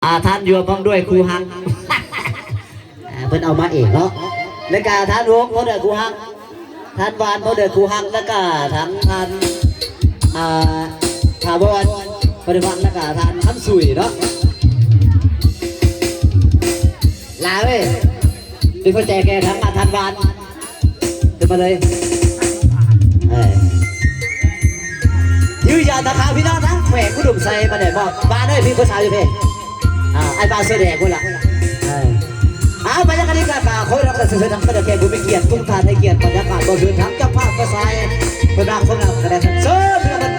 ອ່າ ທ່ານຢວມພ້ອມດ້ວຍຄູ່ຮັກ ອ່າ ເພິ່ນເອົາມາເອງເນາະ ແລ້ວກະທ່ານວົງພ້ອມດ້ວຍຄູ່ຮັກ ທ່ານຫວານພ້ອມດ້ວຍຄູ່ຮັກ ແລ້ວກະທັງທ່ານ ອ່າ ຖາວອນພ້ອມດ້ວຍຄູ່ຮັກ ແລ້ວກະທ່ານຄຳສຸຍເນາະ ຫຼາຍເວີຍ. ເປັນຄົນໃຈແກ່ທາງບ້ານທ່ານຫວານ ຂຶ້ນມາເລີຍ ເອີ ຖືຢາຕະຂາວພີ່ນ້ອງທາງແຂວງອຸດົມໄຊມາໄດ້ບໍ່ ບ້ານເອີຍ ພີ່ຜູ້ສາວຢູ່ເພ ອ່າ ອ້າຍບ່າວເສື້ອແດງພຸ້ນລະ ເອີ ເອົາ ບັນຍາກາດນີ້ກະຂໍຮັບການເຊີນທາງເຈົ້າແຂກຜູ້ມີກຽດ ທຸກທ່ານໃຫ້ກຽດບັນຍາກາດບໍ່ເຊີນທາງເຈົ້າພາບກະຊາຍ ເພິ່ນນາງຄົນນຳກະໄດ້ ເຊີນພີ່ນ້ອງ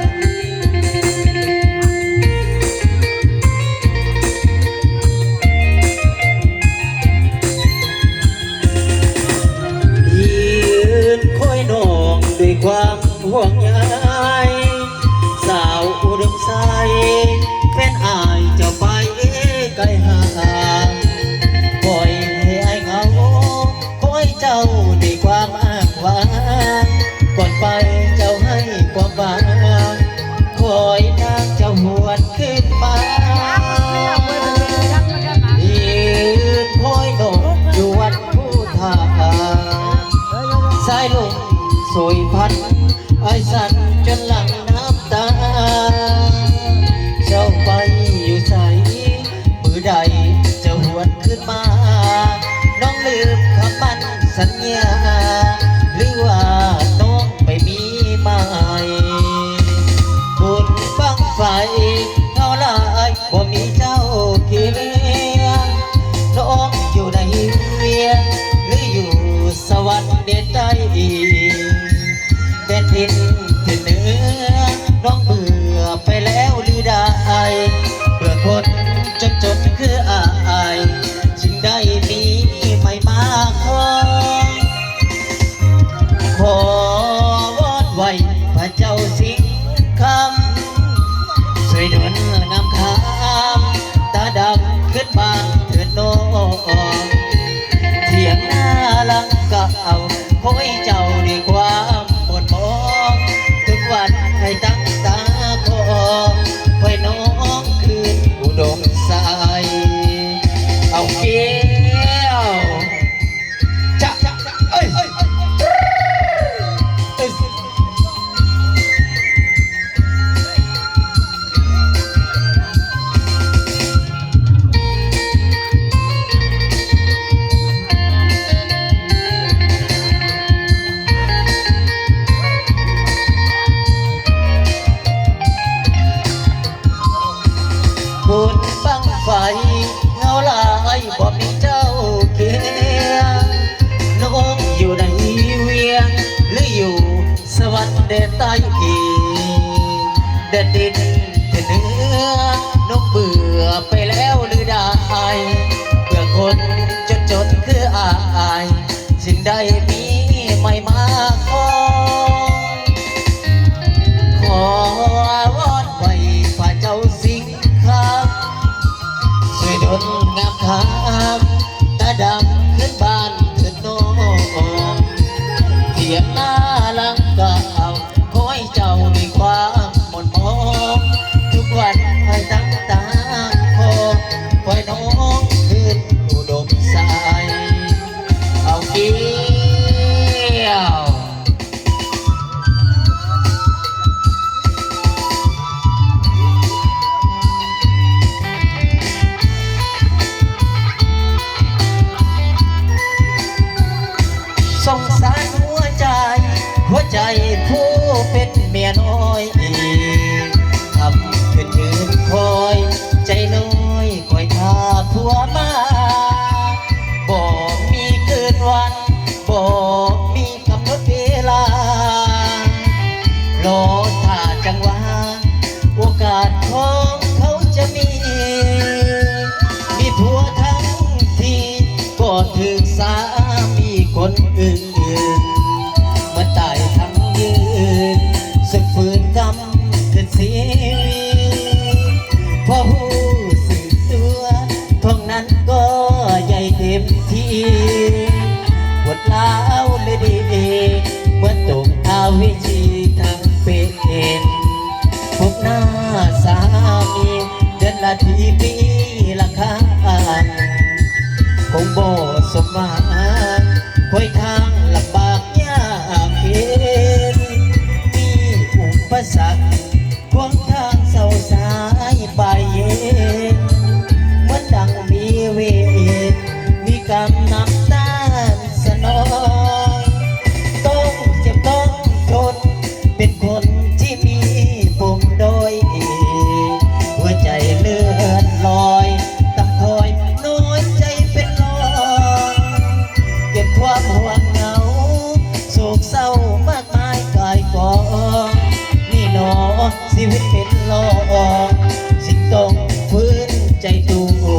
ຢືນຄອຍນ້ອງດ້ວຍຄວາມຫ່ວງໃຍ ສາວອຸດົມໄຊ ແຟນອ້າຍເຈົ້າໄປໄກຫ່າງ ປ່ອຍໃຫ້ອ້າຍເຫງົາ ຄອຍເຈົ້າດ້ວຍຄວາມອ້າງຫວາງ ກ່ອນໄປເຈົ້າໃຫ້ຄວາມຫວັງ ຄອຍນາງເຈົ້າຫວນຄືນມາ ຢືນຄອຍນ້ອງຢູ່ວັດພູທາ ສາຍລົມໂຊຍພັດ ອ້າຍສັ່ນຈົນຫຼັ່ງນ້ຳຕາ ເຈົ້າໄປຢູ່ໃສ ມື້ໃດເຈົ້າຫວນຄືນມາ ນ້ອງລືມຄຳໝັ້ນສັນຍາ ຫຼືວ່ານ້ອງໄປມີໃໝ່ ບຸນບັ້ງໄຟເຫງົາຫຼາຍ ບໍ່ມີເຈົ້າຄຽງ ນ້ອງຢູ່ໃນວຽງ ຫຼືຢູ່ສະຫວັນແດນໃຕ້ ແດນດິນແດນເໜືອ ນ້ອງເບື່ອໄປແລ້ວຫຼືໃດ ເບື່ອຄົນຈົນໆຄືອ້າຍ ຈຶ່ງໄດ້ມີໃໝ່ມາຄອງ ຂໍວອນໄຫວ້ພະເຈົ້າສິງຄຳ ຊ່ວຍດົນນ້ຳຄຳຕາດຳຂຶ້ນບ້ານເຖີດນ້ອງ ຖຽງນາຫຼັງກະເອົາ ຂໍໃຫ້ເຈົ້າດ້ວຍຄວາມໝົດໝອງ ທຸກວັນໃຫ້ຕັ້ງຕາຂໍ ຂໍໃຫ້ນ້ອງຄືນອຸດົມໄຊ ເອົາແກ້ວ ຈະ ເອີຍ ເອີຍ ບຸນບັ້ງໄຟເຫງົາຫຼາຍ ບໍ່ມີເຈົ້າຄຽງ ນ້ອງຢູ່ໃນວຽງ ຫຼືຢູ່ ສະຫວັນແດນໃຕ້ ແດນດິນແດນເໜືອ ນ້ອງເບື່ອໄປແລ້ວຫຼືໃດ ເບື່ອຄົນຈົນໆຄືອ້າຍ ຈຶ່ງໄດ້ມີໃໝ່ມາຄອງ ຂໍວອນໄຫວ້ພະເຈົ້າສິງຄຳ ຊ່ວຍດົນງາມຄຳ ຕາດຳຂຶ້ນບ້ານເທີດນ້ອງ ຖຽງນາຫຼັງກະເອົາ ຂໍໃຫ້ເຈົ້າມີຄວາມໝົດໝອງ ທຸກວັນໃຫ້ຕັ້ງຕາຂໍ ຂໍໃຫ້ນ້ອງຄືນອຸດົມໄຊ ເອົາແກ້ວ. ສົງສານຫົວໃຈ ຫົວໃຈຜູ້ເປັນເມຍນ້ອຍ ຄ່ຳຄືນຢືນຄອຍ ໃຈນ້ອຍ ຄອຍຖ້າຜົວມາ ບໍ່ມີຄືນວັນ ບໍ່ມີກຳນົດເວລາ ລໍຖ້າຈັງຫວະ ໂອກາດຂອງເຂົາຈະມີ ມີຜົວທັງທີ ກໍຖືກສາມີຄົນອື່ນ ເມື່ອຕາຍທັງຢືນ ສະຝືນກຳຄືນຊີວິດ ພໍຮູ້ສຶກຕົວ ທ້ອງນັ້ນກໍໃຫຍ່ເຕັມທີ່ ປວດຮ້າວເລີຍເດ ເມື່ອຕົກອາເວຈີທັງເປັນ ພົບໜ້າສາມີ ເດືອນລະທີ ປີລະ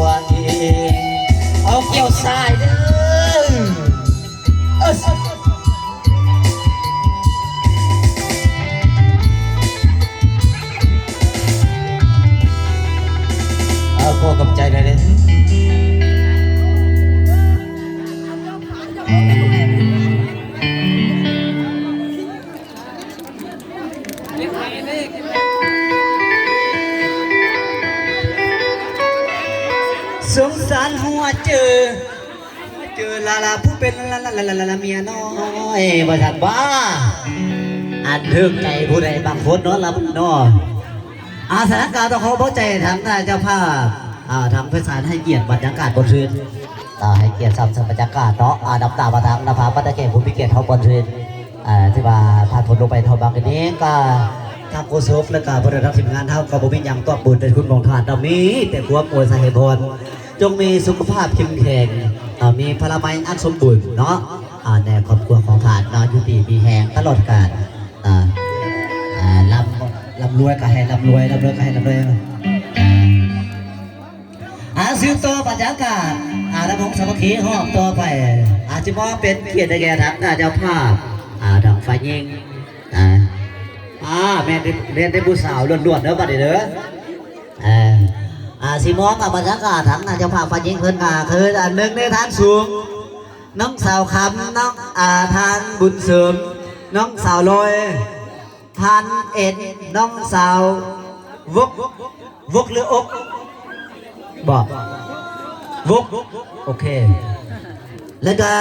ເອົາກ່ຽວສາຍເດີ ເອີ ເອົາ ຂໍຂອບໃຈຫຼາຍເດີ. ສົງສານຫົວເຈີ ເຈີລາລາຜູ້ເປັນລາລາເມຍນ້ອຍ ວ່າຊັ້ນວ່າ ອັນຖືກໃຈຜູ້ໃດບາງຄົນເນາະ ລາເນາະ. ອາ ສະນັ້ນກະຕ້ອງຂໍຂອບໃຈທາງເຈົ້າພາບ ອາ ທາງໄພສານໃຫ້ກຽດບັນຍາກາດບົນເທີນ ອາ ໃຫ້ກຽດຊຳເຊີງບັນຍາກາດເນາະ ອາ ນຳຕາມາທາງນະພາບັນດາແຂກຜູ້ມີກຽດເຮົາບົນເທີນ ອາ ທີ່ວ່າຜ່ານພົ້ນລົງໄປເທົ່າບາງກະນີ້ ກະທາງໂຄສົກ ແລະກະພວກເຮົາທາງທີມງານເຮົາກະບໍ່ມີຫຍັງຕອບບຸນໃນຄຸນຂອງທ່ານເນາະ ມີແຕ່ຄວາມອວຍໄຊໃຫ້ພອນ ຈົ່ງມີສຸຂະພາບເຂັ້ມແຂງ ອາ ມີພະລາໄມອັນສົມບູນເນາະ ອາ ໃນຄອບຄົວຂອງທ່ານເນາະ ຢູ່ດີມີແຮງຕະຫຼອດການ ອາ ອາ ລ່ຳ ລ່ຳລວຍກໍໃຫ້ລ່ຳລວຍ ລ່ຳລວຍກໍໃຫ້ລ່ຳລວຍ. ອາ ສືບຕໍ່ບັນຍາກາດ ອາ ລຳວົງສາມັກຄີຮອບຕໍ່ໄປ ອາ ຊິມອບເປັນກຽດໃຫ້ແກ່ທາງເຈົ້າພາບ ອາ ທາງຝ່າຍຍິງ ອາ ອາ ແມ່ນ ແມ່ນແຕ່ຜູ້ສາວລ້ວນໆເດີບັດນີ້ເດີ ເອີ ອາ ຊິມອບບັນຍາກາດທາງເຈົ້າພາບຝ່າຍຍິງເພິ່ນ ອາ ຄືອັນໜຶ່ງໃນທ່ານສູງ ນ້ອງສາວຄຳ ນ້ອງ ອາ ທ່ານບຸນເສີມ ນ້ອງສາວລອຍ ທ່ານເອັນ ນ້ອງສາວ ວົກ ວົກ ຫຼື ອົກ ບໍ່ ວົກ ໂອເຄ ແລ້ວກະ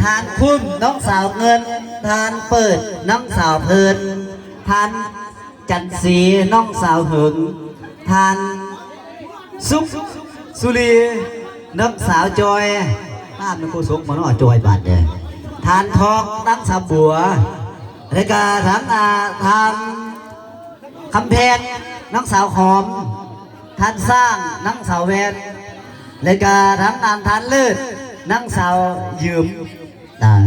ທ່ານຄຸນ ນ້ອງສາວເງິນ ທ່ານເປີດ ນ້ອງສາວເພີນ ທ່ານ ຈັນສີ ນ້ອງສາວເຫິງ ທ່ານສຸກ ສຸລີ ນ້ອງສາວຈອຍ ທ່ານແມ່ນໂຄສົກບໍ່ເນາະ ຈອຍບາດເດີ ທ່ານທອງ ນ້ອງສາວບົວ ແລ້ວກະທາງ ອາ ທ່ານຄຳແພງ ນ້ອງສາວຫອມ ທ່ານຊ້າງ ນ້ອງສາວແວ່ນ ແລ້ວກະທາງ ອາ ທ່ານເລີດ ນ້ອງສາວຢືມ. ອ່າ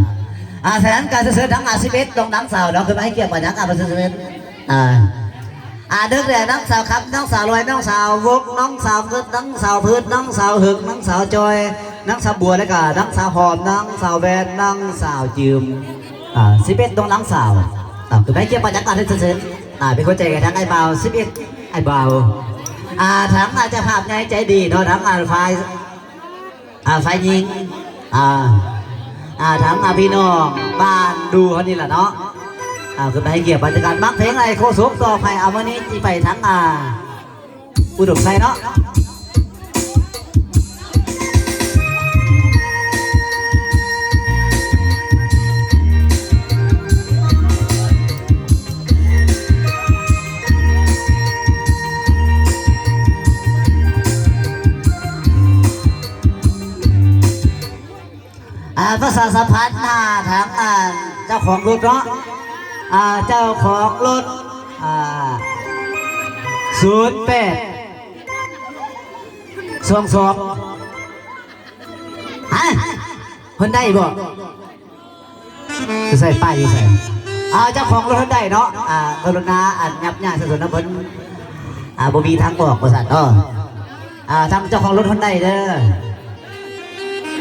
ອ່າ ສະນັ້ນການເຊີນທາງ ອາ ສິບເອັດ ນ້ອງນາງສາວເນາະ ຂຶ້ນມາໃຫ້ກຽດບັນຍາກາດເຊີນ ອ່າ ອ່າ ເດີກແດ່ ນ້ອງສາວຄຳ ນ້ອງສາວລອຍ ນ້ອງສາວວົກ ນ້ອງສາວເງິດ ນ້ອງສາວເພີດ ນ້ອງສາວເຫິງ ນ້ອງສາວຈອຍ ນ້ອງສາວບົວ ແລ້ວກະນ້ອງສາວຫອມ ນ້ອງສາວແວ່ນ ນ້ອງສາວຈືມ ອ່າ ສິບເອັດ ນ້ອງນາງສາວ ອ່າ ຂຶ້ນມາໃຫ້ກຽດບັນຍາກາດເຊີນ ອ່າ ເປັນຫົວໃຈໃຫ້ທາງອ້າຍບ່າວ ສິບເອັດ ອ້າຍບ່າວ ອ່າ ທາງ ອ່າ ເຈົ້າພາບໃຫຍ່ໃຈດີເນາະ ທາງ ອ່າ ຝ່າຍ ອ່າ ຝ່າຍຍິງ ອ່າ ອ່າ ທາງ ອ່າ ພີ່ນ້ອງບ້ານດູເຮົານີ້ລະເນາະ ອ່າ ຄືໄປໃຫ້ກຽດບັນຍາກາດ ມັກເພງໄອ້ໂຄສົກຕໍ່ໄປ ເອົາມື້ນີ້ຊິໄປທາງ ອ່າ ອຸດົມໄຊເນາະ. ອ່າ ປະຊາສຳພັນຫາທາງ ອ່າ ເຈົ້າຂອງລົດເນາະ ອ່າ ເຈົ້າຂອງລົດ ອ່າ ສູນແປດ ສອງສອງ ຮະ ເພິ່ນໄດ້ບໍ່? ຢູ່ໃສ? ປ້າຍຢູ່ໃສ? ອ່າ ເຈົ້າຂອງລົດເພິ່ນໄດ້ເນາະ ອ່າ ກະລຸນາ ອັນ ຫຍັບຍ່າງສະສົນນຳເພິ່ນ ອ່າ ບໍ່ມີທາງອອກວ່າຊັ້ນເນາະ ອ່າ ທາງເຈົ້າຂອງລົດເພິ່ນໄດ້ເດີ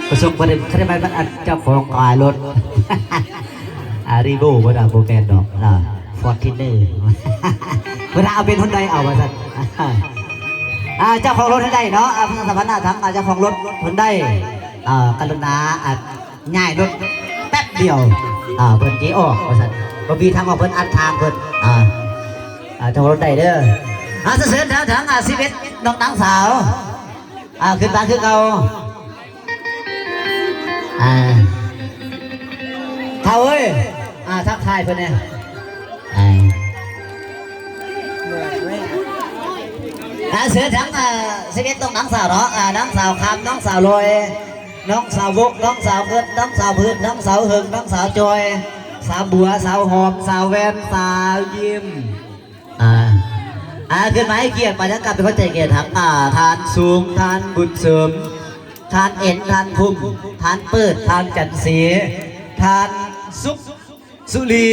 ປະສົງບໍ່ໄດ້ ຄັນໄດ້ມາ ອັນ ເຈົ້າຂອງຂາຍລົດ ອ່າ ຣີໂວບໍ່ດາ ບໍ່ແມ່ນດອກ ອ່າ ຟໍດທີນເນີ ບໍ່ດາ ເອົາເປັນຮຸນໄດເອົາວ່າຊັ້ນ ອ່າ ເຈົ້າຂອງລົດເພິ່ນໄດ້ເນາະ ອ່າ ປະຊາສຳພັນຫາທາງ ອ່າ ເຈົ້າຂອງລົດເພິ່ນໄດ້ ອ່າ ກະລຸນາ ອ່າ ຍ້າຍລົດແປັບດຽວ ອ່າ ເພິ່ນຊິອອກວ່າຊັ້ນ ບໍ່ມີທາງອອກ ເພິ່ນອັດທາງເພິ່ນ ອ່າ ອ່າ ເຈົ້າຂອງລົດໄດ້ເດີ ອ່າ ສະເຊີນທາງ ທາງ ອ່າ ສິບເອັດ ນ້ອງນາງສາວ ອ່າ ຂຶ້ນມາຄືເກົ່າ ອ່າ ທ້າວເອີຍ ອ່າ ທັກທາຍເພິ່ນແດ່ ອ່າ ອ່າ ເຊີນທາງ ອ່າ ສິບເອັດ ນ້ອງນາງສາວເນາະ ອ່າ ນາງສາວຄຳ ນ້ອງສາວລອຍ ນ້ອງສາວວົກ ນ້ອງສາວເງິດ ນ້ອງສາວພືດ ນ້ອງສາວເຫິງ ນ້ອງສາວຈອຍ ສາວບົວ ສາວຫອມ ສາວແວ່ນ ສາວຍິ້ມ ອ່າ ອ່າ ຂຶ້ນມາໃຫ້ກຽດ ມາຈັດການເປັນຂວັນໃຈແກ່ທັງ ອ່າ ທ່ານສູງ ທ່ານບຸນເສີມ ທ່ານເອັນ ທ່ານຄຸມ ທ່ານເປີດ ທ່ານຈັນສີ ທ່ານສຸກ ສຸລີ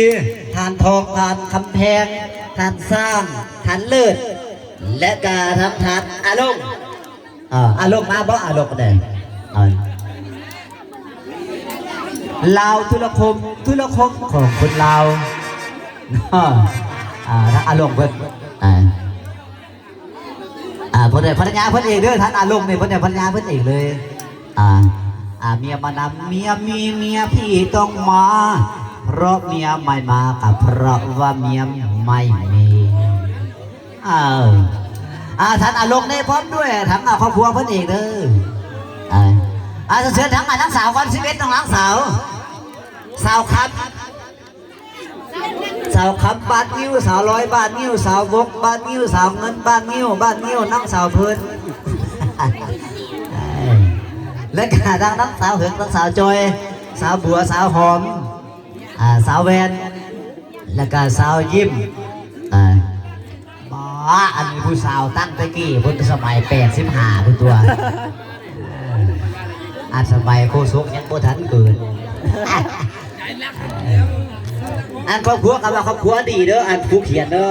ທ່ານທອງ ທ່ານຄຳແພງ ທ່ານຊ້າງ ທ່ານເລີດ ແລະກະທັງທ່ານອາລົງ. ເອີ ອາລົງມາບໍ່? ອາລົງແດ່ ເອີ ລາວທຸລະຄົມ ທຸລະຄົມຂອງຄົນລາວ ເນາະ ອາ ທາງອາລົງເພິ່ນ ອາ ອາ ເພິ່ນໄດ້ພັນລະຍາເພິ່ນເອງເດີ ທ່ານອາລົງນີ້ເພິ່ນໄດ້ພັນລະຍາເພິ່ນເອງເລີຍ ອາ ອາ ເມຍມານຳ ເມຍມີເມຍພີ່ຕ້ອງມາ ເພາະເມຍໄມ່ມາ ກໍເພາະວ່າເມຍໄມ່ມີ. ເອີ ອາ ທ່ານອາລົງນີ້ພ້ອມດ້ວຍທັງ ອາ ຄອບຄົວເພິ່ນເອງເດີ ອາ ອາ ເຊີນທັງ ອາ ທັງສາວກ່ອນ ສິບເອັດ ນ້ອງນາງສາວ ສາວຄຳ ສາວຄຳບາດງິ້ວ ສາວລອຍບາດງິ້ວ ສາວບົກບາດງິ້ວ ສາວເງິນບາດງິ້ວ ບາດງິ້ວນາງສາວເພິ່ນ ແລະກະທັງນາງສາວເຫິງ ນາງສາວຈອຍ ສາວບົວ ສາວຫອມ ອາ ສາວແວ່ນ ແລ້ວກະສາວຍິ້ມ ອາ ບາ ອັນນີ້ຜູ້ສາວຕັ້ງແຕ່ກີ້ພຸ້ນ ສະໄໝແປດສິບຫ້າພຸ້ນຕົວະ ອັນສະໄໝໂຄສົກຍັງບໍ່ທັນເກີດ ອັນຄອບຄົວກໍວ່າຄອບຄົວດີເດີ ອັນຜູ້ຂຽນເດີ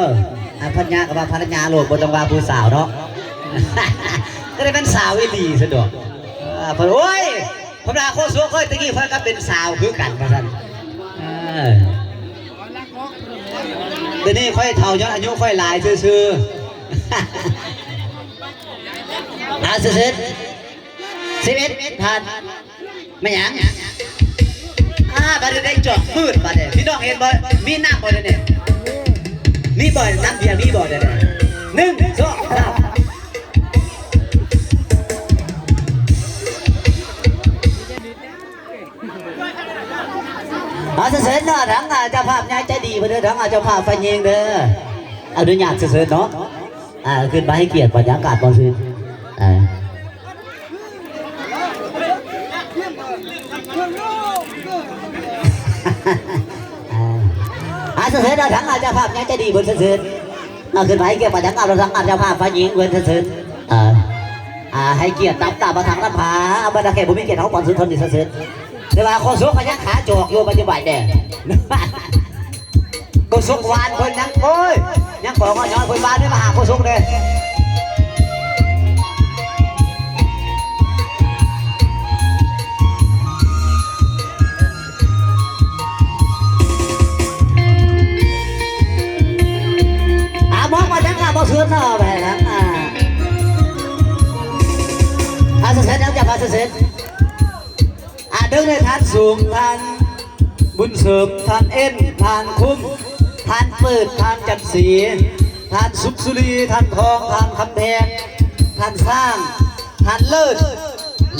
ອັນພັນຍາກໍວ່າພັນຍາໂລດ ບໍ່ຕ້ອງວ່າຜູ້ສາວເນາະ ກໍໄດ້ເປັນສາວອີ່ຫຼີຊັ້ນດອກ ເອີ ເພິ່ນ ໂອ້ຍ ເພິ່ນວ່າໂຄສົກເອີຍ ແຕ່ກີ້ຂ້ອຍກໍເປັນສາວຄືກັນວ່າຊັ້ນ ເອີ ດຽວນີ້ຂ້ອຍເຖົ້າຍ້ອນອາຍຸຂ້ອຍຫຼາຍຊື່ໆ ອາ ເຊີນ ສິບເອັດ ທ່ານ ແມ່ນຫຍັງ? ອາ ບາດນີ້ໄດ້ຈອກມືດບາດນີ້ ພີ່ນ້ອງເຫັນບໍ່? ມີນ້ຳບໍ່ດຽວນີ້? ມີບໍ່? ນ້ຳເບຍມີບໍ່ດຽວນີ້? ໜຶ່ງ ສອງ ສາມ ອາ ເຊີນເນາະ ທາງເຈົ້າພາບໃຫຍ່ໃຈດີເພິ່ນເດີ ທາງເຈົ້າພາບຝ່າຍຍິງເດີ ອະນຸຍາດເຊີນເນາະ ອາ ຂຶ້ນມາໃຫ້ກຽດບັນຍາກາດບ່ອນຊື່ນ ອາ ອາ ເຊີນເນາະ ທາງເຈົ້າພາບໃຫຍ່ໃຈດີເພິ່ນເຊີນ ອາ ຂຶ້ນມາໃຫ້ກຽດບັນຍາກາດ ທາງເຈົ້າພາບຝ່າຍຍິງເພິ່ນເຊີນ ອາ ອາ ໃຫ້ກຽດຕາມຕາມມາທາງນຳພາ ອາ ບັນດາແຂກຜູ້ມີກຽດເຮົາກ່ອນສຸດເທົ່ານີ້ເຊີນ ແຕ່ວ່າໂຄສົກກໍຍັງຂາຈອກຢູ່ປັດຈຸບັນແດ່ ໂຄສົກຫວານເພິ່ນຍັງ ໂອ້ຍ ຍັງຂໍເງິນເພິ່ນຫວານເດີ ມາຫາໂຄສົກເດີ ອາ ມອງມາທາງ ອາ ບໍ່ເຊື່ອເນາະ ໄປທາງ ອາ ອາ ເຊີນ ເຊີນ ເຈົ້າພາບເຊີນ ອາ ເດີນໃຫ້ທ່ານສູງ ທ່ານບຸນເສີມ ທ່ານເອັນ ທ່ານຄຸ້ມ ທ່ານເປີດ ທ່ານຈັນສີ ທ່ານສຸກສຸລີ ທ່ານທອງ ທ່ານຄຳແພງ ທ່ານຊ້າງ ທ່ານເລີດ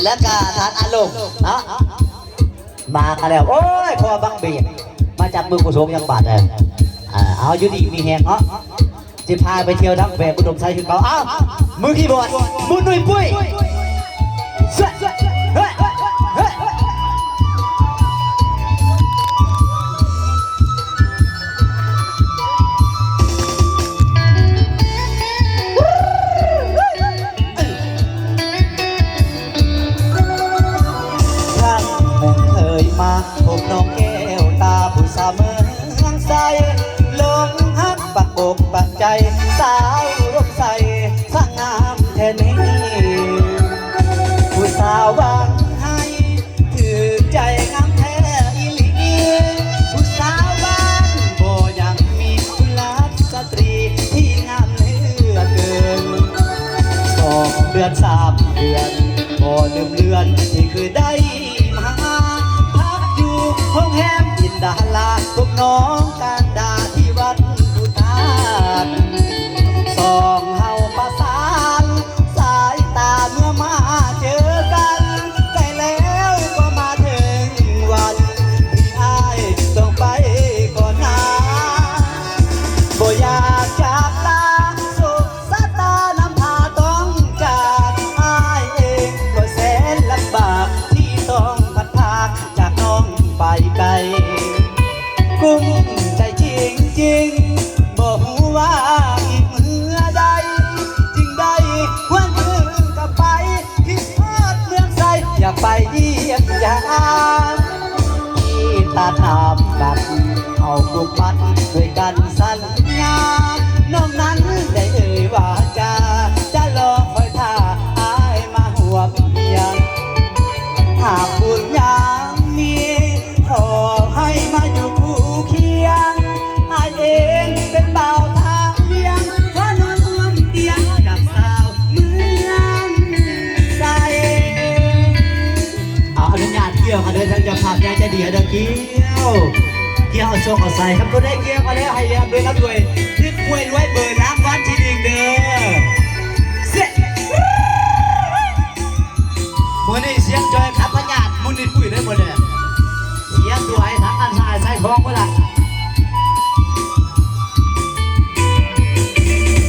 ແລະກະທ່ານອາລົງເນາະ ມາກັນແລ້ວ ໂອ້ຍ ພໍ່ບັງເບດ ມາຈັບມືກູສົງຍັງບາດເອີ ເອົາ ຢູ່ດີມີແຮງເນາະ. ຊິພາໄປທ່ຽວທາງແຂວງອຸດົມໄຊຄືເກົ່າ. ເອົ້າ ມືຄີບອດ ບຸນໜຸ່ຍປຸ້ຍ ຄັ້ງໜຶ່ງເຄີຍມາພົບນ້ອງແກ້ວຕາ ຜູ້ສາວເມືອງ ເມືອງໄຊ ຫຼົງຮັກປັກອົກປັກໃຈ ສາວອຸດົມໄຊ ຊ່າງງາມແທ້ນີ້ ຜູ້ສາວຫວັງໄຮ ຖືກໃຈງາມແທ້ອີ່ຫຼີ ຜູ້ສາວບ້ານບໍ່ຍັງມີ ກຸລະສະຕຣີທີ່ງາມເຫຼືອເກີນ ສອງເດືອນສາມເດືອນ ບໍ່ລືມເລືອນທີ່ເຄີຍໄດ້ມາ ພັກຢູ່ໂຮງແຮມຈິນດາລາ ພົບນ້ອງ ການດາທີ່ວັດພຸດທາດ ສອງເຮົາປະສານສາຍຕາເມື່ອມາເຈີກັນ ໃກ້ແລ້ວກໍມາເຖິງວັນທີ່ອ້າຍຕ້ອງໄປກ່ອນນາ ບໍ່ຢາກຈາກລາ ໂຊກຊະຕານຳພາຕ້ອງຈາກ ອ້າຍເອງກໍແສນລຳບາກທີ່ຕ້ອງພັດພາກ ຈາກນ້ອງໄປໄກ ກຸ້ມໃຈຈິງໆ ບໍ່ຮູ້ວ່າອີກເມື່ອໃດ ຈຶ່ງໄດ້ຫວນຄືນກັບໄປ ຄິດຮອດເມືອງໄຊ ຢາກໄປຢ້ຽມຢາມ ທີ່ຕາຖາມກັນ ເຮົາຜູກມັດດ້ວຍກັນສັນຍາ ນ້ອງນັ້ນໄດ້ເອີ່ຍວາຈາ ຈະລໍຄອຍຖ້າອ້າຍ ດີເດີ ກ່ຽວ ກ່ຽວເອົາໂຊກເອົາໄຊ ຄັນຜູ້ໃດກ່ຽວມາແລ້ວ ໃຫ້ລຳດ້ວຍ ລຳດ້ວຍ ຖືກຫວຍລວຍເບີລາງວັນທີໜຶ່ງເດີ. ມື້ນີ້ສຽງຈ່ອຍຂັບພະຍາດ ມຸນນິດປຸ້ຍເລີຍມື້ນີ້ ສຽງດ້ວຍທັງອັນຊາຍສາຍທອງພຸ້ນລະ.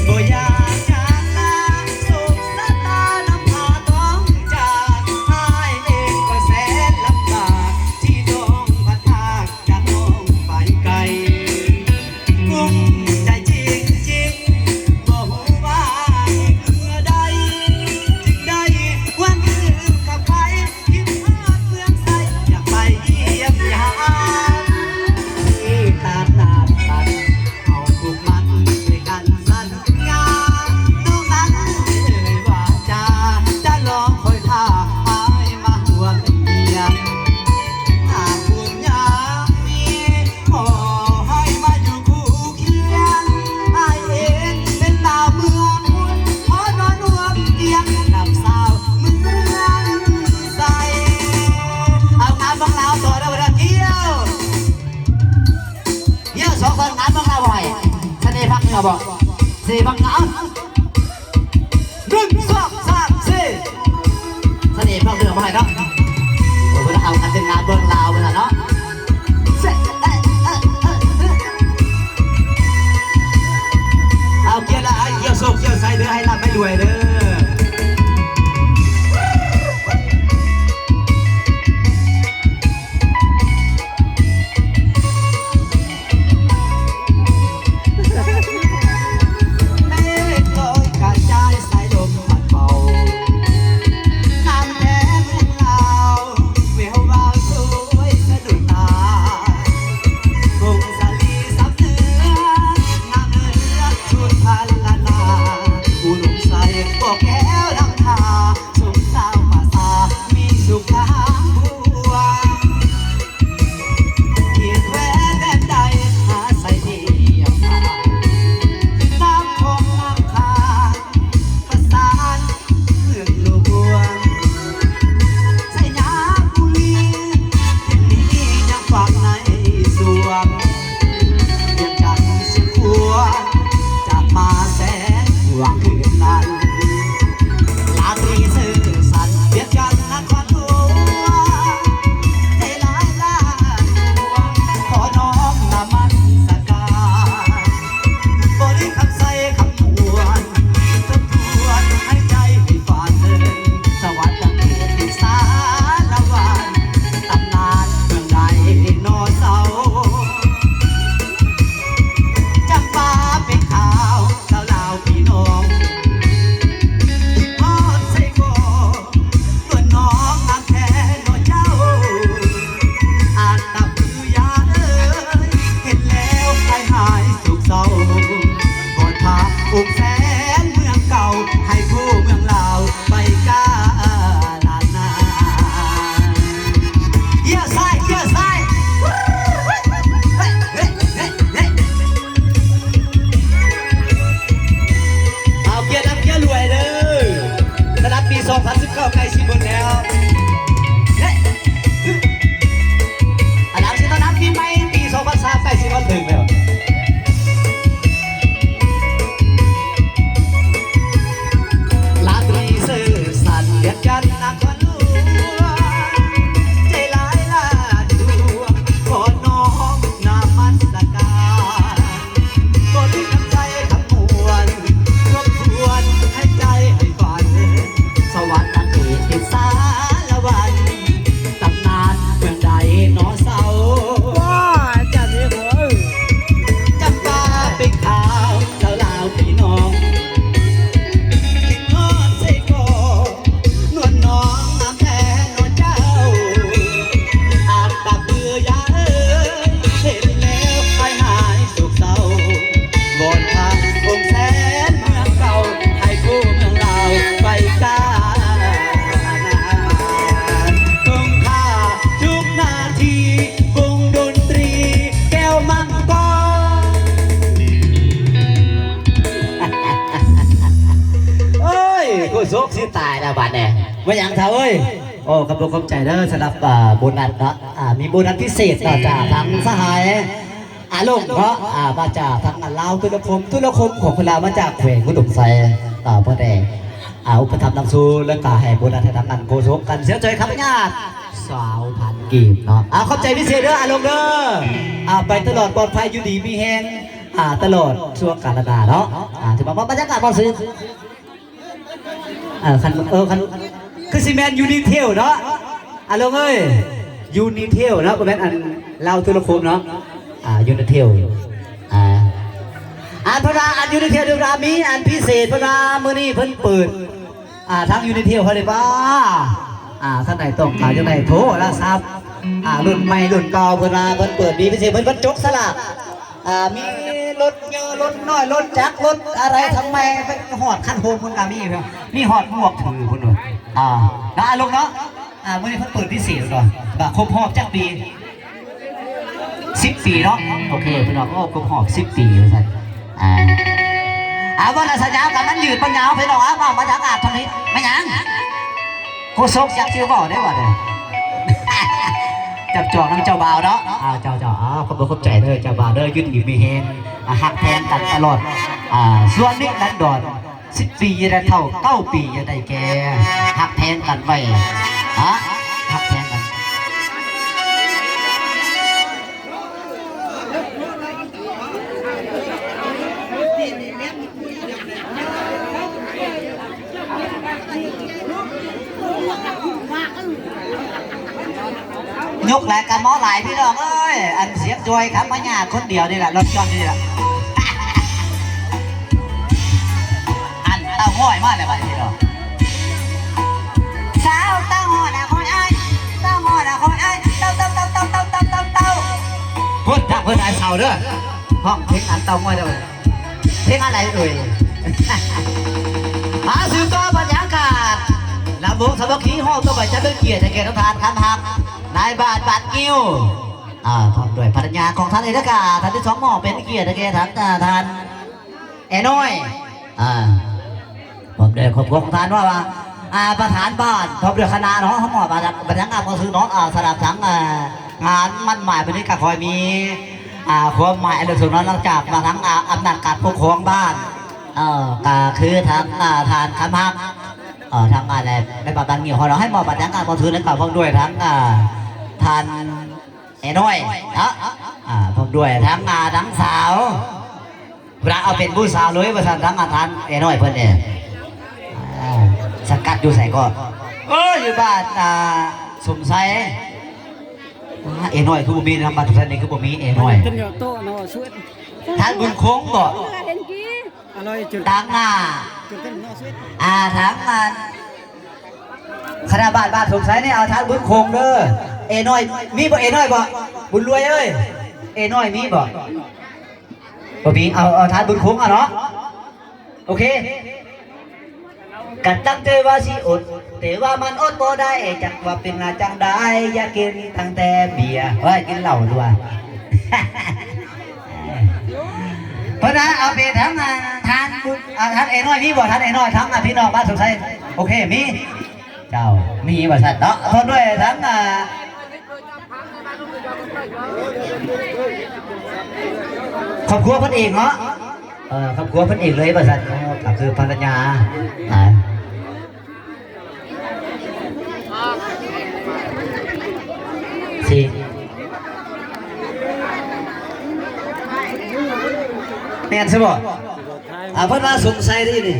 ບໍ່ຢາກຈາກລາ ໂຊກຊະຕານຳພາຕ້ອງຈາກ ອ້າຍເອງກໍແສນລຳບາກ ທີ່ຕ້ອງພັດພາກຈາກນ້ອງໄປໄກ ກຸ້ມໃຈຈິງໆ ບໍ່ຮູ້ວ່າອີກເມື່ອໃດ ຈຶ່ງໄດ້ຫວນຄືນກັບໄປ ຄິດຮອດເມືອງໄຊ ຢາກໄປຢ້ຽມຢາມ ທີ່ຕາດນ້ຳຕັດ ເຮົາປູກມັນດ້ວຍກັນສັນຍາ ນ້ອງນັ້ນເອີຍວ່າຈາ ຈະລໍຄອຍຖ້າອ້າຍມາຮ່ວມຮຽນ ຫາກບຸນຍາມີ ຂໍໃຫ້ມາຢູ່ຄູ່ຄຽງ ອ້າຍເອງເປັນບ່າວເມືອງພຸ້ນ ຂໍນອນຮ່ວມຕຽງ ກັບສາວເມືອງໄຊ. ເອົາງາມເມືອງລາວຕໍ່ເດີ ເດີ ກ່ຽວ ກ່ຽວສອງຄົນ ງາມເມືອງລາວໃຫ້ ສະເໜ່ພາກເໜືອບໍ່ ສະເໜ່ພາກເໜືອ ເອົາ ໜຶ່ງ ສອງ ສາມ ສີ່ ສະເໜ່ພາກເໜືອມາໃຫ້ເນາະ ເພິ່ນເອົາກັນເປັນງາມເມືອງລາວພຸ້ນລະເນາະ. ເອົາ ກ່ຽວລະ ໃຫ້ກ່ຽວໂຊກກ່ຽວໄຊເດີ ໃຫ້ລ່ຳໃຫ້ລວຍເດີ. ເມກລອຍກະຈາຍສາຍລົມພັດເປົ່າ ນ້ຳແດງເມືອງລາວ ແວວວາວສວຍສະດຸດຕາ ກົງສາລີສຳເໜືອ ງາມເຫຼືອສຸດພັນລະນາ ອຸດົມໄຊບໍ່ແກ້ວນຳພາ ສົມສາວປະສາ ມີສຸກທາງພວງ ເຂດແຄວ້ນແດນໃດ ຫາໄຊທີ່ຢາກມາ ນ້ຳຂອງນ້ຳຄາ ປະສານເມືອງຫຼວງ ໄຊຍະບູລີ ເປັນນີ້ຍັງຝັງໃນສວງ ວຽງຈັນຊຽງຂວາງ ຈາກມາແສນກວ້າງຄືນນັ້ນ ລາຕີຊື່ສັນ ວຽງຈັນນະຄອນຫຼວງ ໃຈຫຼາຍລ້ານດວງ ຂໍນ້ອມນະມັດສະການ ບໍລິຄຳໄຊຄຳມ່ວນ ທົບທວນໃຫ້ໃຈໃຫ້ຝັນ ສະຫວັດຕະເຂດສາລະວັນ ຕຳນານເມືອງໄດໂນເສົາ ຈຳປາເປັນຂາວ ສາວລາວພີ່ນ້ອງ ຮອດໃສກໍ ຕົວນ້ອງງາມແທ້ເນາະເຈົ້າ ອັດຕະປືຢາເອີຍ ເຫັນແລ້ວໃຫ້ຫາຍໂສກເສົ້າ ກອດພະອົງແສນເມືອງເກົ່າ ໃຫ້ຄູ່ເມືອງລາວໄປກາລະນານ. ກ້ຽວຊ້າຍ ກ້ຽວຊ້າຍ ເອົາ ກ້ຽວລ່ຳກ້ຽວລວຍເດີ ສຳລັບປີສອງພັນສິບເກົ້າໃກ້ຊິໝົດແລ້ວ ເອີ ອັນນັ້ນຊິຕ້ອນຮັບປີໃໝ່ປີສອງພັນຊາວໃກ້ຊິມາເຖິງແລ້ວ ລາຕີຊື່ສັນ ວຽງຈັນນະຄອນຫຼວງ ໃຈຫຼາຍລ້ານດວງ ຂໍນ້ອມນະມັດສະການ ບໍລິຄຳໄຊຄຳມ່ວນ ທົບທວນໃຫ້ໃຈໃຫ້ຝັນ ສະຫວັດຕະເຂດເປັນສາລະວັນ ຕຳນານເມືອງໄດໂນເສົາ ວ້າ ຈັນເອີຍ ຈຳປາເປັນຂາວ ສາວລາວພີ່ນ້ອງ ຄິດຮອດໃສກໍ ນວນນ້ອງງາມແທ້ເນາະເຈົ້າ ອັດຕະປືຢາເອີຍ ເຫັນແລ້ວໃຫ້ຫາຍໂສກເສົ້າ ວອນພະອົງແສນເມືອງເກົ່າ ໃຫ້ຄູ່ເມືອງລາວໄປການານ ເບິ່ງຂ້າທຸກນາທີ ວົງດົນຕຣີແກ້ວມັງກອນ ໂອ້ຍ ກູໂສກຊິຕາຍແລ້ວບາດນີ້ ວ່າຫຍັງທ້າວເອີຍ? ໂອ້ ຂອບອົກຂອບໃຈເດີ ສຳລັບ ອ່າ ໂບນັດເນາະ ອ່າ ມີໂບນັດພິເສດເນາະ ຈາກທາງສະຫາຍອາລົງເນາະ ອ່າ ມາຈາກທາງລາວຕຸລະຄົມ ຕຸລະຄົມຂອງຄົນລາວມາຈາກແຂວງອຸດົມໄຊ ອ່າ ເພິ່ນໄດ້ ອ່າ ອຸປະຖຳນຳຊູ ແລ້ວກະໃຫ້ໂບນັດໃຫ້ທາງອັນໂຄສົກກັນ ສຽວຈອຍຄຳພະຍາດ ຊາວພັນກີບເນາະ ອ່າ ຂອບໃຈພິເສດເດີ ອາລົງເດີ ອ່າ ໄປຕະຫຼອດປອດໄພ ຢູ່ດີມີແຮງ ອ່າ ຕະຫຼອດຊົ່ວການນານເນາະ ອ່າ ຖືວ່າບັນຍາກາດບໍ່ຊື່ ເອີ ຄັນ ເອີ ຄັນ ຄືຊິແມ່ນຢູນິເທວເນາະ ອາລົງເອີຍ ຢູນິເທວເນາະ ບໍ່ແມ່ນອັນລາວຕຸລະຄົມເນາະ ອ່າ ຢູນິເທວ ອ່າ ອ່າ ເພິ່ນວ່າອັນຢູນິເທວເພິ່ນວ່າມີອັນພິເສດ ເພິ່ນວ່າມື້ນີ້ເພິ່ນເປີດ ອ່າ ທາງຢູນິເທວເພິ່ນໄດ້ວ່າ ອ່າ ທ່ານໃດຕ້ອງການຈັ່ງໃດໂທລະສັບ ອ່າ ລຸ້ນໃໝ່ລຸ້ນເກົ່າ ເພິ່ນວ່າເພິ່ນເປີດມີພິເສດ ເພິ່ນ ເພິ່ນຈົກສະຫຼາກ ອ່າ ມີລົດໃຫຍ່ ລົດນ້ອຍ ລົດຈັກ ລົດອະໄລທຳໄມ ໄປຮອດຄັນໂຮມພຸ້ນກະມີ ມີຮອດໝວກຖືພຸ້ນ ອ່າ ນະ ອາລົງເນາະ ອ່າ ມື້ນີ້ເພິ່ນເປີດພິເສດເນາະ ວ່າຄົບຮອບຈັກປີ ສິບປີເນາະ ໂອເຄ ພີ່ນ້ອງ ໂອ້ ຄົບຮອບສິບປີວ່າຊັ້ນ ອ່າ ອ່າ ເວົ້າລະສະຍາວກັນ ມັນຍືດມັນຍາວ ພີ່ນ້ອງ ອ່າ ມາ ມາທາງອາດທາງນີ້ ແມ່ນຫຍັງ? ໂຄສົກຢາກຊິເວົ້າໄດ້ບໍ່ເດີ ຈັບຈອງນຳເຈົ້າບ່າວເນາະ ອ່າ ເຈົ້າ ເຈົ້າ ອ່າ ຂອບອົກຂອບໃຈເດີ ເຈົ້າບ່າວເດີ ຢູ່ດີມີແຮງ ອ່າ ຮັກແພງກັນຕະຫຼອດ ອ່າ ຊົ່ວນິລັນດອນ ສິບປີຢ່າໄດ້ເຖົ້າ ເກົ້າປີຢ່າໄດ້ແກ່ ຮັກແພງກັນໄວ້ ຮະ ຮັກແພງກັນ. ຍົກຫຼາຍກະໝໍຫຼາຍ ພີ່ນ້ອງເອີຍ ອັນສຽງຈອຍຄຳພະຍາດຄົນດຽວນີ້ແຫຼະ ລົດຍົນນີ້ແຫຼະ ອັນເຕົ້າງອຍມາແລ້ວບັດນີ້ເນາະ ສາວເຕົ້າງອຍນະຄອຍອ້າຍ ເຕົ້າງອຍນະຄອຍອ້າຍ ເຕົ້າ ເຕົ້າ ເຕົ້າ ເຕົ້າ ເຕົ້າ ເຕົ້າ ເຕົ້າ ພຸ້ນທາງເພິ່ນອ້າຍສາວເດີ ຮ້ອງເພງອັນເຕົ້າງອຍເດີ ເພງອະໄລເອີຍ ຫາສືບຕໍ່ບັນຍາກາດລຳວົງສາມັກຄີ ຮອບຕໍ່ໄປຈະເປັນກຽດໃຫ້ແກ່ທ່ານຄຳຮັກ ນາຍບ້ານບ້ານງິ້ວ ອ່າ ພ້ອມດ້ວຍພັນລະຍາຂອງທ່ານເອງ ແລ້ວກະທ່ານທີສອງ ມອບເປັນກຽດໃຫ້ແກ່ທ່ານ ອ່າ ທ່ານແອນ້ອຍ ອ່າ ພ້ອມດ້ວຍຄອບຄົວຂອງທ່ານ ວ່າ ວ່າ ອ່າ ປະທານບ້ານ ພ້ອມດ້ວຍຄະນະເນາະ ມອບບັນຍາກາດຂອງຊື່ເນາະ ອ່າ ສຳລັບທັງ ອ່າ ງານໝັ້ນໝາຍມື້ນີ້ກະຂໍໃຫ້ມີ ອ່າ ຄວາມໝາຍອັນເລີດສູງເນາະ ຫຼັງຈາກມາທັງ ອ່າ ອຳນາດການປົກຄອງບ້ານ ເອີ ກະຄືທັງ ອ່າ ທ່ານຄຳຮັກ ເອີ ທັງ ອ່າ ແລະ ແມ່ບ້ານບ້ານງິ້ວເຮົາເນາະ ໃຫ້ມອບບັນຍາກາດຂອງຊື່ນັ້ນກະພ້ອມດ້ວຍທັງ ອ່າ ທ່ານ ແອນ້ອຍເນາະ ອ່າ ພ້ອມດ້ວຍທັງ ອ່າ ທັງສາວ ເວລາເອົາເປັນຜູ້ສາວເລີຍວ່າຊັ້ນ ທັງ ອ່າ ທ່ານແອນ້ອຍເພິ່ນນີ້ ອ່າ ສັງກັດຢູ່ໃສກໍ ເອີ ຢູ່ບ້ານ ອ່າ ສົມໄຊ ອ່າ ແອນ້ອຍຄືບໍ່ມີນຳ ບ້ານສົມໄຊນີ້ຄືບໍ່ມີແອນ້ອຍ ທ່ານບຸນຄົງບໍ ຕ່າງໜ້າ ອ່າ ທາງ ອ່າ ຄະນະບ້ານ ບ້ານສົມໄຊນີ້ ເອົາທ່ານບຸນຄົງເດີ ເອນ້ອຍ ມີບໍ່ ເອນ້ອຍບໍ່ ບຸນລວຍເອີຍ ເອນ້ອຍມີບໍ່ ບໍ່ມີ ເອົາ ເອົາທ່ານບຸນຄົງເອົາເນາະ ໂອເຄ ກະຕັ້ງໃຈວ່າຊິອົດ ແຕ່ວ່າມັນອົດບໍ່ໄດ້ ຈັກວ່າເປັນລະຈັ່ງໃດ ຢາກກິນຕັ້ງແຕ່ເບຍ ເອີຍ ກິນເຫຼົ້າຕົວະ ເພິ່ນວ່າເອົາໄປທາງ ອ່າ ທ່ານບຸນ ອ່າ ທ່ານເອນ້ອຍມີບໍ່ ທ່ານເອນ້ອຍ ທາງ ອ່າ ພີ່ນ້ອງບ້ານສົມໄຊ ໂອເຄ ມີ ເຈົ້າ ມີວ່າຊັ້ນເນາະ ພ້ອມດ້ວຍທັງ ອ່າ ຄອບຄົວເພິ່ນເອງເນາະ ເອີ ຄອບຄົວເພິ່ນເອງເລີຍວ່າຊັ້ນ ເອີ ກໍຄືພັນລະຍາ ອ່າ ຊິ ແມ່ນຊະບໍ່? ອ່າ ເພິ່ນວ່າສົງໄຊເດ້ນີ້.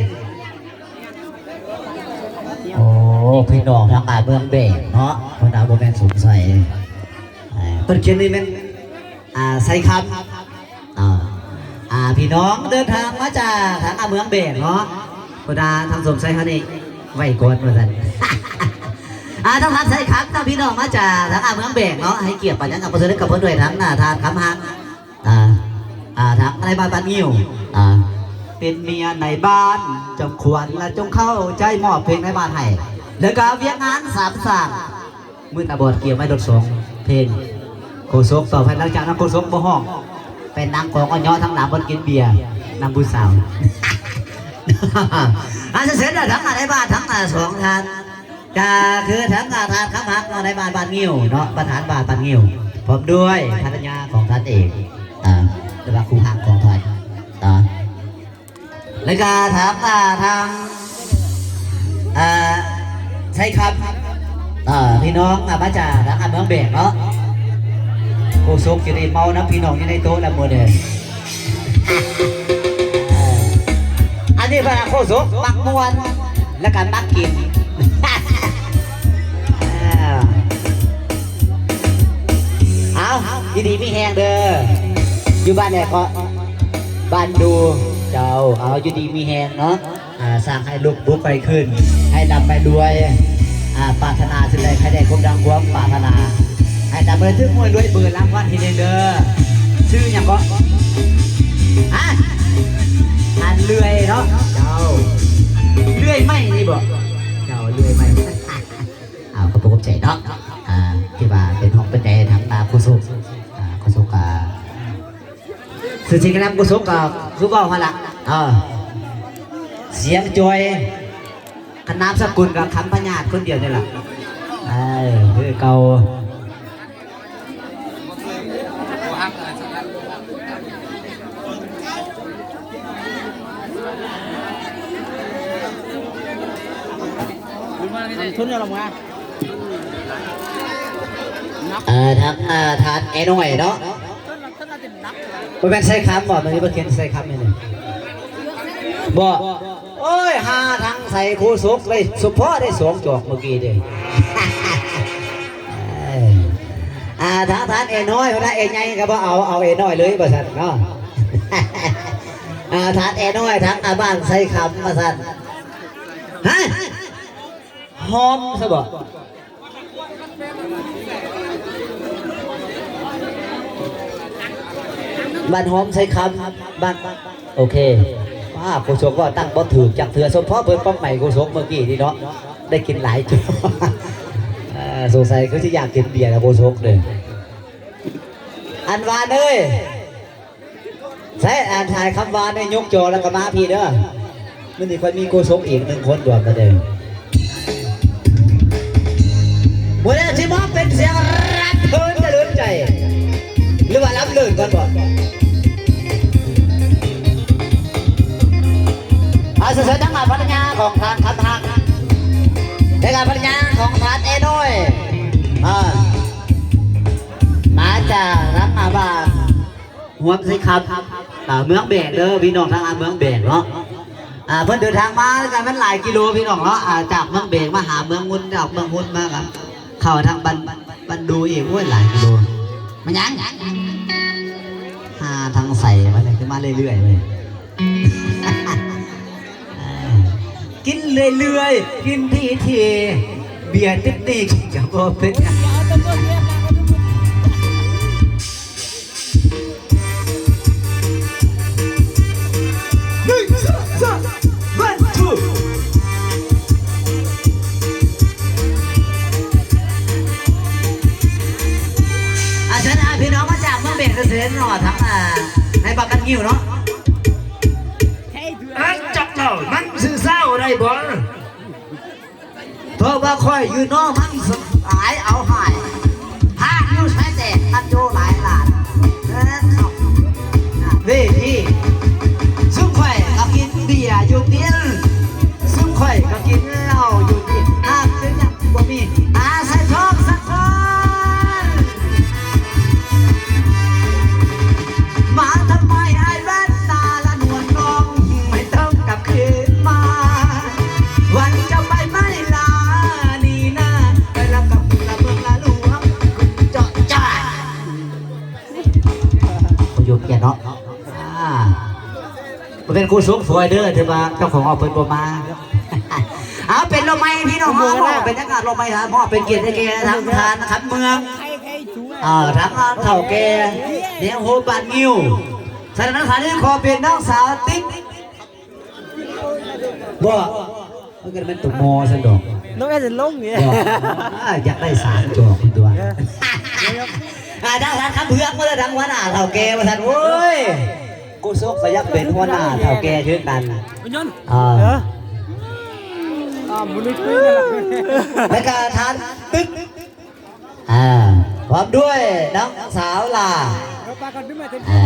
ໂອ້ ພີ່ນ້ອງທາງ ອ່າ ເມືອງແບງເນາະ ເພິ່ນວ່າບໍ່ແມ່ນສົງໄຊ ເອີ ເພິ່ນຂຽນນີ້ແມ່ນ ອ່າ ໄຊຄຳ ອ່າ ອ່າ ພີ່ນ້ອງເດີນທາງມາຈາກທາງ ອ່າ ເມືອງແບງເນາະ ເພິ່ນວ່າທາງສົງໄຊເຮົານີ້ໄວ້ກ່ອນວ່າຊັ້ນ ອ່າ ທາງທ່ານໄຊຄຳເນາະ ພີ່ນ້ອງມາຈາກທາງ ອ່າ ເມືອງແບງເນາະ ໃຫ້ກຽດປານຫຍັງກັບເພິ່ນ ກັບເພິ່ນດ້ວຍທາງ ອ່າ ທ່ານຄຳຮັກ ອ່າ ອ່າ ທາງໃນບ້ານ ບ້ານງິ້ວ ອ່າ ເປັນເມຍໃນບ້ານ ຈອມຂວັນລະຈົ່ງເຂົ້າໃຈ ມອບເພງໃນບ້ານໃຫ້ ແລ້ວກະວຽກງານສາມສ້າງ ມືຕາບອດກ່ຽວໄມ້ລົດສອງເພງ ໂຄສົກຕໍ່ໄປ ຫຼັງຈາກນັ້ນໂຄສົກບໍ່ຮ້ອງ ໄປນັ່ງກອງອ້ອນຍໍທາງຫຼັງບ່ອນກິນເບຍນຳຜູ້ສາວ ອ່າ ເຊີນເດີ ທັງ ອ່າ ໃນບ້ານ ທັງ ອ່າ ສອງທ່ານ ເຈ ກໍຄືທາງທ່ານຄຳຮັກເນາະ ໃນບ້ານ ບ້ານງິ້ວເນາະ ປະທານບ້ານບ້ານງິ້ວ ພ້ອມດ້ວຍພັນລະຍາຂອງທ່ານເອກ ອ່າ ຫຼືວ່າຄູ່ຮັກຂອງທ່ານ ອ່າ ແລ້ວກໍທາງ ອ່າ ທາງ ອ່າ ໄຊຄຳ ອ່າ ພີ່ນ້ອງ ອ່າ ມາຈາກທາງ ອ່າ ເມືອງແບກເນາະ ໂຄສົກຢູ່ນີ້ເມົານຳພີ່ນ້ອງຢູ່ໃນໂຕະແລ້ວມື້ນີ້ ເອີ ອັນນີ້ເພິ່ນວ່າໂຄສົກມັກມ່ວນ ແລ້ວກໍມັກກິນ ເອີ ເອົາ ຢູ່ດີມີແຮງເດີ ຢູ່ບ້ານໃດເກາະ? ບ້ານດູ ເຈົ້າ ເອົາ ຢູ່ດີມີແຮງເນາະ ອ່າ ສ້າງໃຫ້ລຸກບຸກໄປຂຶ້ນ ໃຫ້ລ່ຳໃຫ້ລວຍ ອ່າ ປາດຖະໜາສິ່ງໃດໃຫ້ໄດ້ສົມດັ່ງຄວາມປາດຖະໜາ ໃຫ້ລ່ຳໃຫ້ຖືກຫວຍລວຍເບີລາງວັນທີໜຶ່ງເດີ ຊື່ຫຍັງເກາະ? ຮະ? ອັນເລື່ອຍເນາະ ເຈົ້າ ເລື່ອຍໄມ້ນີ້ບໍ? ເຈົ້າ ເລື່ອຍໄມ້ ເອົາ ຂອບໃຈເນາະ ອ່າ ທີ່ວ່າເປັນຮອກເປັນໃຈທາງ ອ່າ ໂຄສົກ ອ່າ ໂຄສົກ ອ່າ ຊື່ຈິງນາມກຸສົກກໍຄືເວົ້າຫັ້ນລະ ເອີ ສຽງຈ່ອຍ ຄັນນາມສະກຸນກໍຄຳພະຍາດຄົນດຽວນີ້ລະ ເອີ ຄືເກົ່າ ເອີ ທາງ ເອີ ທ່ານແອນ້ອຍເນາະ ບໍ່ແມ່ນໄຊຄຳບໍ? ມັນມີບໍ່ຂຽນໄຊຄຳນີ້ ບໍ່? ໂອ້ຍ ຫາທາງໃສໂຄສົກໄດ້ ສົມພໍໄດ້ສອງຈອກເມື່ອກີ້ເດ້ ເອີ ອ່າ ທາງທ່ານແອນ້ອຍ ເພິ່ນວ່າແອໃຫຍ່ກໍບໍ່ເອົາ ເອົາແອນ້ອຍເລີຍວ່າຊັ້ນເນາະ ອ່າ ທ່ານແອນ້ອຍ ທາງ ອ່າ ບ້ານໄຊຄຳວ່າຊັ້ນ ຮະ? ຫອມຊະບໍ? ບ້ານຫອມໄຊຄຳ ບ້ານ ໂອເຄ ປ້າ ໂຄສົກເວົ້າຕັ້ງບໍ່ຖືກຈັກເທື່ອ ສົມພໍເພິ່ນປັບໃໝໂຄສົກເມື່ອກີ້ນີ້ເນາະ ໄດ້ກິນຫຼາຍຈຸ ເອີ ສົງໄສຄືຊິຢາກກິນເບຍແລ້ວໂຄສົກເດ້ ອັນຫວານເອີຍ ໃສ ອັນຖ່າຍຄຳຫວານໃຫ້ຍົກຈໍແລ້ວກໍມາພີ້ເດີ ມື້ນີ້ຂ້ອຍມີໂຄສົກອີກໜຶ່ງຄົນດວນມາເດີ ມື້ນີ້ຊິມອບເປັນສຽງລຳເພີນຈະເລີນໃຈ ຫຼືວ່າລຳເລີນກ່ອນບໍ? ເອົາ ສະເຊີນທາງພັນລະຍາຂອງທ່ານຄຳຮັກ ແລະກໍພັນລະຍາຂອງທ່ານແອນ້ອຍ ອ່າ ມາຈາກທາງ ອ່າ ບ້ານ ຮ່ວມໄຊຄຳ ອ່າ ເມືອງແບກເດີ ພີ່ນ້ອງທາງເມືອງແບກເນາະ ອ່າ ເພິ່ນເດີນທາງມາກັນມັນຫຼາຍກິໂລພີ່ນ້ອງເນາະ ອ່າ ຈາກເມືອງແບກມາຫາເມືອງງຸ່ນ ຈາກເມືອງງຸ່ນມາກໍເຂົ້າທາງບ້ານ ບ້ານດູອີກ ໂອ້ຍ ຫຼາຍກິໂລ ມາຫຍັງ ຫາທາງໃສ ມັນຄືມາເລື້ອຍໆເວີຍ. ກິນເລື້ອຍໆ ກິນທີໆ ເບຍຕິດໜີ້ກໍບໍ່ເປັນຫຍັງ ໜຶ່ງ ສອງ ສາມ ວັນ ທູ ອ່າ ເຊີນ ອ່າ ພີ່ນ້ອງມາຈາກເມືອງເບກເຊີນເນາະ ທັງ ອ່າ ໃນປາກກັນງິ້ວເນາະ. ອັນຈັກເຈົ້າມັນຊື່ຊາວໄດ້ບໍ່? ເພາະວ່າຂ້ອຍຢູ່ນອກມັນສະອາຍເອົາຫາຍ ຫາກຢູ່ຊາຍແດນມັນຢູ່ຫຼາຍລ້ານເງິນເຂົ້າເວທີ. ຊຸມຂ້ອຍກໍກິນເບຍຢູ່ຕິ ຊຸມຂ້ອຍກໍກິນເຫຼົ້າຢູ່ຕິ ຫາກເປັນຫຍັງບໍ່ມີ ອາໄສທອງສະກອນ. ມາທຳໄມອ້າຍແວ່ນຕາລະນວນນ້ອງ ໄມ່ຕ້ອງກັບຄືນມາ ວັນຈະໄປໄມ້ລານີນາ ໄປລະກັບລະເມືອງລະຫຼວງ ເຈາະຈ້າ ບໍ່ຢູ່ກຽດເນາະ ອ່າ ບໍ່ແມ່ນຄູສົກສວຍເດີ ຖືວ່າເຈົ້າຂອງເຮົາເພິ່ນບໍ່ມາ ເອົາ ເປັນດອກໄມ້ພີ່ນ້ອງເຮົາ ມອບເປັນຍາກາດດອກໄມ້ ມອບເປັນກຽດໃຫ້ແກ່ທາງທ່ານຄຳເມືອງ ເອີ ທາງເຖົ້າແກ່ແນວໂຮບບ້ານງິ້ວ ສະນັ້ນ ສະນັ້ນ ຂໍເປັນນ້ອງສາວຕິດ ບໍ່ ມັນກໍແມ່ນຕົວມໍຊັ້ນດອກ ນ້ອງແອນລົງນີ້ ບໍ່ ອ່າ ຢາກໄດ້ສາມດອກພຸ້ນຕົວະ ເອີ ອ່າ ທາງທ່ານຄຳເຜືອກມາແລ້ວ ທາງຫົວໜ້າເຖົ້າແກ່ວ່າຊັ້ນ ໂອ້ຍ ກູສົກກໍຢາກເປັນຫົວໜ້າເຖົ້າແກ່ຄືກັນ ເອີ. ແລະກະທ່ານຕຶກ ອ່າ ພ້ອມດ້ວຍນ້ອງສາວຫຼ້າ ອ່າ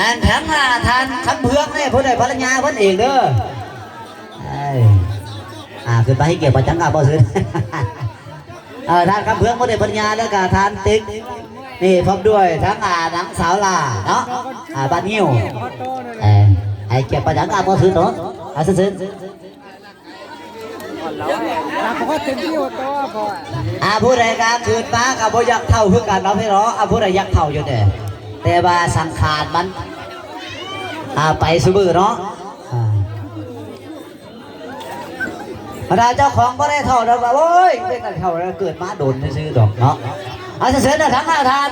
ອັນທາງ ອ່າ ທ່ານຄຳເຜືອກນີ້ ຜູ້ໃດພັນລະຍາເພິ່ນເອງເດີ ເອີ ອ່າ ຂຶ້ນໄປໃຫ້ກຽດປະຈັນກັບບໍ່ຊື່ ເອີ ທ່ານຄຳເຜືອກ ບໍ່ໄດ້ປັນຍາ ແລ້ວກະທ່ານຕິກ ນີ້ ພ້ອມດ້ວຍທັງ ອ່າ ນາງສາວຫຼ້າເນາະ ອ່າ ບ້ານງິ້ວ ເອີ ໃຫ້ກຽດປະຈັນອາບໍ່ຊື່ເນາະ ອ່າ ເຊີນ ເຊີນ ອ່າ ຜູ້ໃດກະຂຶ້ນມາກະບໍ່ຢາກເຖົ້າຄືກັນເນາະ ພີ່ນ້ອງ ອ່າ ຜູ້ໃດຢາກເຖົ້າຢູ່ແດ່ ແຕ່ວ່າສັງຂານມັນ ອ່າ ໄປຊຸມື້ເນາະ ອ່າ ບັນດາເຈົ້າຂອງບໍ່ໄດ້ເຖົ້າດອກວ່າ ໂອ້ຍ ເປັນເຖົ້າແລ້ວ ເກີດມາດົນຊື່ໆດອກເນາະ ເອົາ ເຊີນທາງໜ້າທ່ານ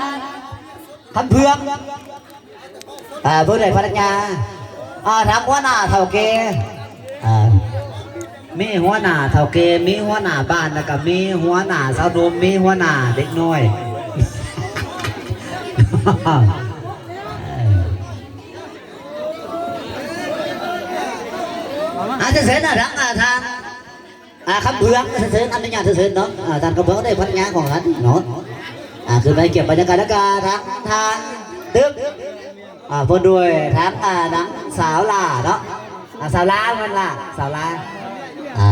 ຄຳເຜືອກ ອ່າ ຜູ້ໃດພັນລະຍາ ອ່າ ທາງຫົວໜ້າເຖົ້າແກ່ ອ່າ ມີຫົວໜ້າເຖົ້າແກ່ ມີຫົວໜ້າບ້ານ ແລ້ວກະມີຫົວໜ້າຊາວໜຸ່ມ ມີຫົວໜ້າເດັກນ້ອຍ ອ່າ ເຊີນນະ ທາງ ອ່າ ທາງ ອ່າ ຄຳເຜືອກ ເຊີນ ອະນຸຍາດເຊີນເນາະ ອ່າ ທ່ານຄຳເຜືອກໄດ້ພັນຍາຂອງທ່ານເນາະ ອ່າ ຂຶ້ນໄປກຽດບັນຍາກາດ ແລ້ວກະທາງທ່ານຕຶກ ອ່າ ພ້ອມດ້ວຍທັງ ອ່າ ນາງສາວຫຼ້າເນາະ ອ່າ ສາວຫຼ້າແມ່ນລະ ສາວຫຼ້າ ອ່າ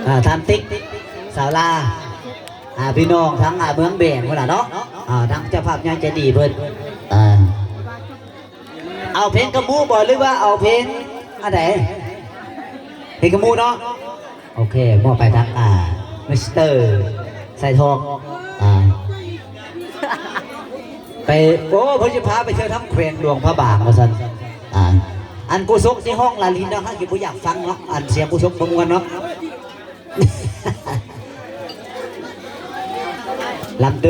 ອ່າ ທ່ານຕິກ ສາວຫຼ້າ ອ່າ ພີ່ນ້ອງທັງ ອ່າ ເມືອງແບງພຸ້ນລະເນາະ ອ່າ ທັງເຈົ້າພາບໃຫຍ່ໃຈດີເພິ່ນ ອ່າ ເອົາເພງກະມູບໍ່ ຫຼືວ່າເອົາເພງອັນໃດ? ເພງກະມູເນາະ ໂອເຄ ມອບໄປທາງ ອ່າ ມິສເຕີ ສາຍທອງ ອ່າ ໄປ ໂອ້ ເພິ່ນຊິພາໄປທ່ຽວທາງແຂວງຫຼວງພະບາງວ່າຊັ້ນ ອ່າ ອັນໂຄສົກຊິຮ້ອງລະລິນເນາະ ເຮົາຊິບໍ່ຢາກຟັງເນາະ ອັນສຽງໂຄສົກບໍ່ມ່ວນເນາະ ລຳ